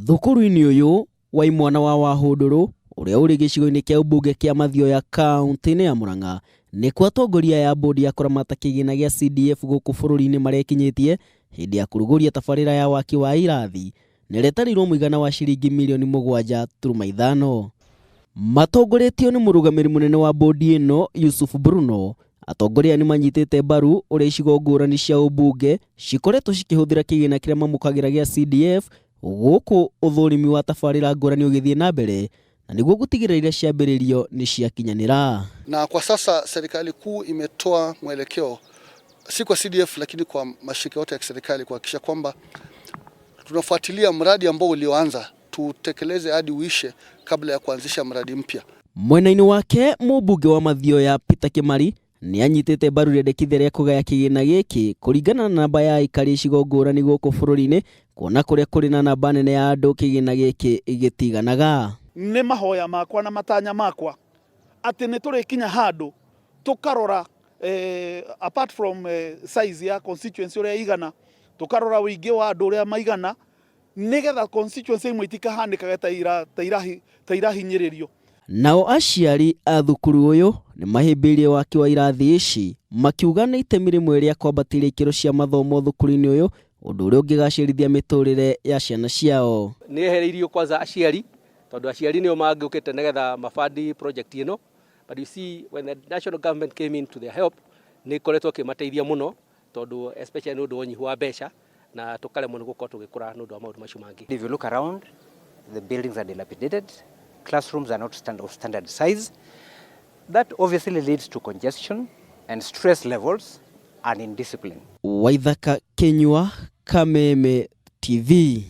Thukuru-inĩ ũyũ wa imwana wa Wahũndũrũ ũrĩa ũrĩ gĩcigo-inĩ kĩa ũmbunge kĩa Mathioya kaunti-inĩ ya Murang'a nĩkuo atongoria aya a bodi ya kũramata kĩgĩna gĩa CDF gũkũ bũrũri-inĩ marekinyĩtie hĩndĩ ya kũrugũria tabarĩra ya waki wa irathi na ĩrĩa ĩtarĩirwo mũigana wa ciringi mirioni 7.5. Matongoretio nĩ mũrũgamĩrĩri mũnene wa bodi ĩno Yusuf Bruno, atongoria aya nĩmanyitĩte mbaru ũrĩa icigo ngũrani cia ũmbunge cikoretwo cikĩhũthĩra kĩgĩna kĩrĩa mamũkagĩra gĩa CDF gũkũ ũthũrimi wa tabarĩra ngũrani ũgĩthiĩ na mbere na nĩguo gũtigĩrĩra iria ciambĩrĩrio nĩ ciakinyanĩra. Na kwa sasa serikali kuu imetoa mwelekeo si kwa CDF lakini kwa mashirika yote ya kiserikali kuhakikisha kwamba tunafuatilia mradi ambao ulioanza tutekeleze hadi uishe kabla ya kuanzisha mradi mpya. Mwena-inĩ wake mũmbunge wa Mathioya Peter Kimari nĩ anyitĩte mbaru rĩendekithia rĩa kũgaya kĩgĩna gĩkĩ kũringana na namba ya aikari icigo ngũrani gũkũ bũrũri-inĩ kuona kũrĩa kũrĩ na namba nene ya andũ kĩgĩna gĩkĩ gĩtiganaga. Nĩ mahoya makwa na matanya makwa atĩ nĩ tũrĩkinya handũ tũkarora apart from size ya constituency ũrĩa igana, tũkarora ũingĩ wa andũ ũrĩa maigana, nĩgetha constituency imwe itikahanĩkage ta irahinyĩrĩrio. Nao aciari a thukuru ũyũ nĩ mahĩmbĩirie waki wa irathi ici makiuga nĩ itemi rĩmwe rĩa kwambatĩria ikĩro cia mathomo thukuru-inĩ ũyũ ũndũ ũrĩa ũngĩgacĩrithia mĩtũrĩre ya ciana ciao. Nĩ ehereirio kwanza aciari tondũ aciari nĩo mangĩũkĩte nĩgetha mabandi project ĩno, but you see, when the national government came in to their help, nĩ ikoretwo ĩkĩmateithia mũno tondũ especially nĩ ũndũ wa ũnyihu wa mbeca na tũkaremwo nĩ gũkorwo tũgĩkũra nĩ ũndũ wa maũndũ macio mangĩ. If you look around, the buildings are dilapidated, classrooms are not of standard size. That obviously leads to congestion and stress levels and indiscipline. Waithaka Kinyua, Kameme TV.